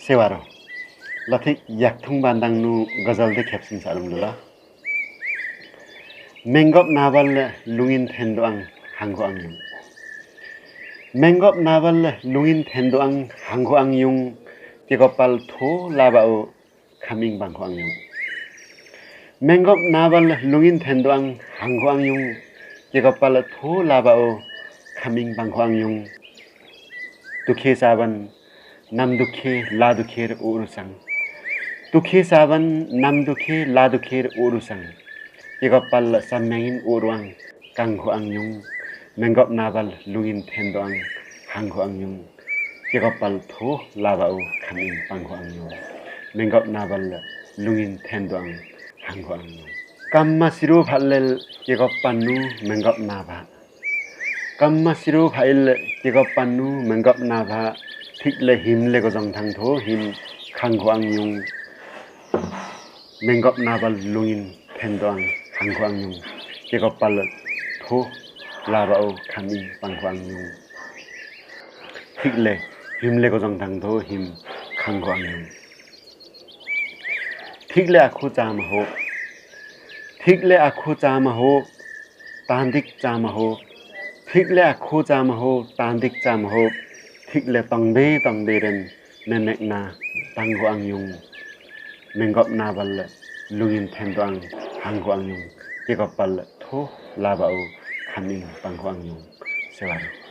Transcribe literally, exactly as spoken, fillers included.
Sewaro. Lathik yakthung bandang nu gazal de khepsin sarum lula. Mengop nabal lungin thendoang hanggo angyung. Mengop nabal lungin thendoang hanggo angyung. Kekopal tho laba o khaming banggo angyung. Mengop nabal lungin thendoang hanggo angyung. Kekopal tho laba o khaming banggo angyung. Dukhe saban, nam dukhe, la dukher urusang. Dukhe saban, nam dukhe, la dukher urusang. Kekopal samengin uruang kanggo angyung. Mengop nabal lungin thendoang hanggo angyung. Kekopal tho laba o khaming banggo angyung. Mengop nabal lungin thendoang hanggo angyung. Kamma siru phalel kekop panu mengop naba. Kamma siru phail kekop panu mengop naba, thikle himle gojong thangtho him khanggo angyung. Mengop nabal lungin thendoang hanggo angyung. Kekopal tho laba o khaming banggo angyung. Thikle himle gojong thangtho him khanggo angyung. Thikle akhu chama ho. Thikle akhu chama ho. Tandik chama ho. Thikle akhu chama ho. Tandik chama ho. Thikle tongbe tongbe ren memekna tanggo angyung. Mengop nabal lungin thendoang hanggo angyung. Kekopal tho laba o khaming banggo angyung. Sewaro.